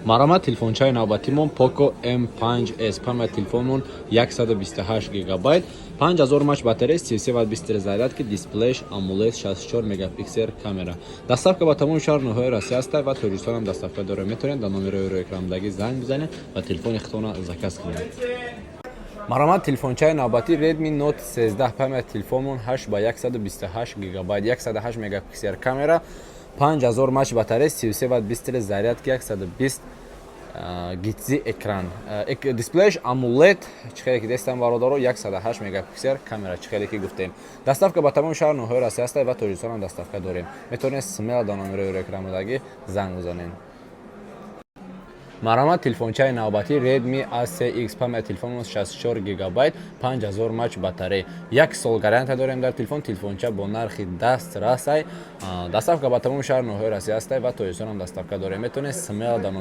Марҳамат, телефончаи навбатимон Poco M5s, память телефонмон 128 гигабайт, 5000 мАч батарея, 33 ватт 23 зарядки, дисплеяш AMOLED, 64 мегапиксел камера. Доставка ба тамоми шаҳру ноҳияи Россия ҳаста ва Тоҷикистон ҳам доставка дорем. Метавонед дар номерои рӯи экрандагӣ занг бизанед ва телефони худтона заказ кунед. Марҳамат, телефончаи навбатӣ Redmi Note 13, память телефонмон 8 ба 128 гигабайт, 108 мегапиксел камера, 5000 мАч батарея, 33 ватт 23 зарядки, 120 герци экран, дисплеяш AMOLED, чӣ хеле ки дестам, бародаро, 108 мегапиксел камера, чӣ хеле ки гуфтем. Доставка ба тамоми шаҳру ноҳияи Россия ҳаста ва Тоҷикистон ҳам доставка дорем. Метавонед смело дар номерои рӯи экрандагӣ занг бизанед. Марҳамат, телефончаи навбатӣ Redmi A3x, память телефон 64 гигабайт, 5000 мАч батарея, як сол гарантия дорем дар телефон. Телефонча бо нархи дастрасай. Доставка ба тамоми шаҳру ноҳияи Россия ҳастай ва Тоҷикистон ҳам доставка дорем. Метавонед смело дар